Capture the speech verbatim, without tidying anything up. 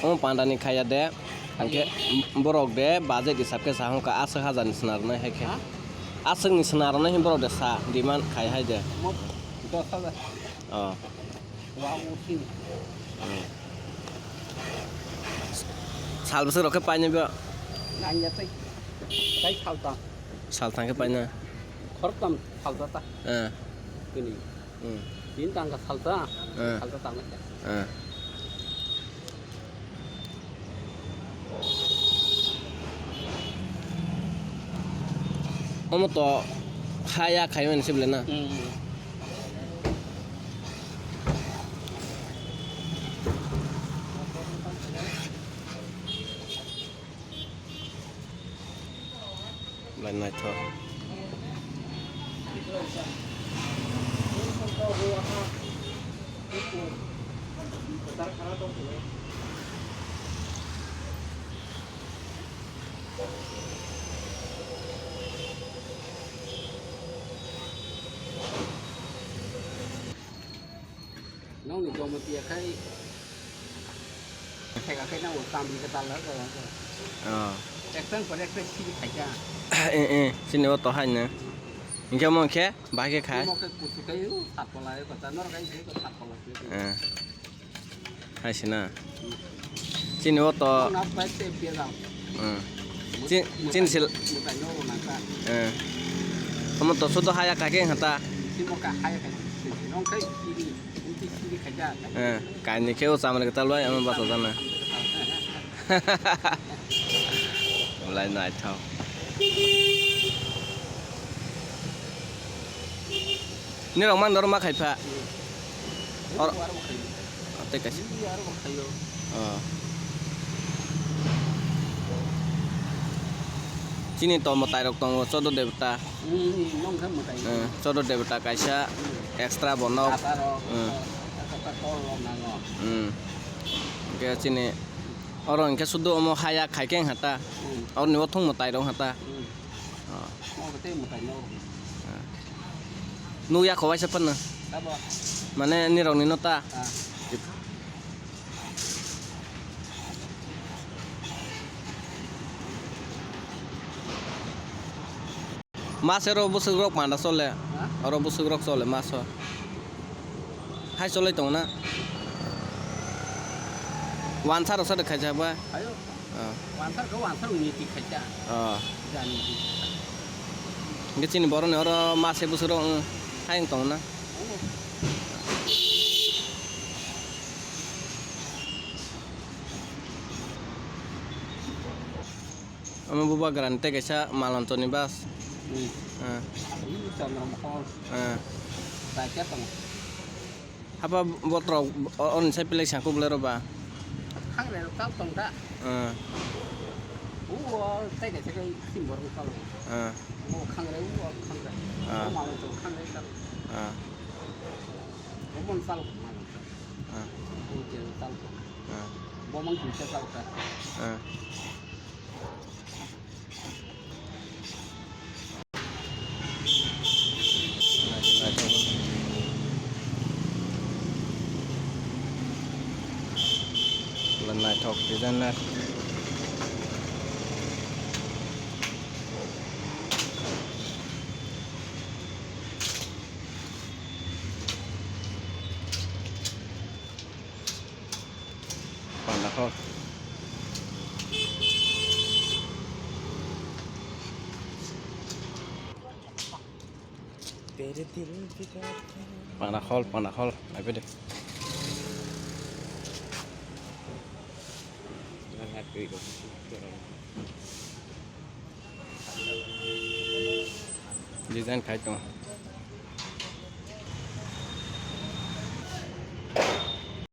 Omo panda ni khaya de, hwnkhe borok de budget hisab khe sa hwnkha aswk hajar ni swnarnai hai khe. Ha? Aswk ni swnarnai hin borok de sa demand khai hai de. Mo dos hajar. Oh. Wa mo sini. Hmm. Sal bwswk rok khe painai bo? Nang ya tei. Tai salta. Salthang khe paina. Khoroktham salta ta. Eh. Tini. Hmm. Tin tangka salta. Eh. Salta tangnai. Eh. Omo to haya khaimani se bwle na? Hmm. Belai naithok. Nokni jomo tiya khai. Theka khai nang bo tamni kwtal ha ko. Oh. Ektan pore ektan siri khaika. Eh, eh, sini o to hai na. Hingke mo khe, bahai khe khai. Mo khe kutu khai o, sat pola o, kota nor khai o, sat pola o. Eh. Hai sina. Chini o to. Na pai te pia dam. Hmm. Chin, chin sil. Mutai no na ka. Eh. Omo to sudo haya ka ke hata. Chimo ka haya ka. Nong kai siri, inti siri khaja. Eh, kaini khe o chamani kwtal bai, omo basa jana. Belai naithok. Nirok man dor ma khai pha. Or- Aro bo khayo. Tei kaisa. Aro bo khayo. Oh. Chini to mwtai rok tongo, chodo debota. Hmm, nong kha mwtai. Eh, chodo debota kaisa extra bo nok. Kata rok, hmm, kata kol rok nango. Hmm. Hingke chini oro hingke sudo omo haya khai khe hata. Hmm. Oro ni o thung mwtai rok hata. Hmm. Oh. Nukya kho waisa phano. Mane nirok ni no ta. Mas oro bwswk rok panda chole. Oro bwswk rok chole mas o. Hai cholai tongo na? Wansa rok sa de khaijak bai? Ayo. Ah. Wansa rok, wansa rok niti khaijak. Ah. Jani niti. Hingke chini borok ni oro mase bwswk rok, mm, hai wng tongo na? Oh. Omo bubagra ni tei kaisa Malonchor ni bus. Hmm. Ah. Ih, Chandra Mohol. Ah. Kaisa tongo. Hapa botrok o-, oni sai pilai sangkuk bolero ba? Khangrai rok tal tong da. Ah. Uo tei kaisa kai sim borok tal. Ah. Uo khangrai, uo khangrai. Ah. Uo Malonchor khangrai tal. Ah. Uo mon tal, Malonchor. Ah. Uo chen tal. Ah. Bomang kisa tal ka. Ah. Naithok designer. Panda hor. Panda hol, panda hol, aibede. Design khai tongo.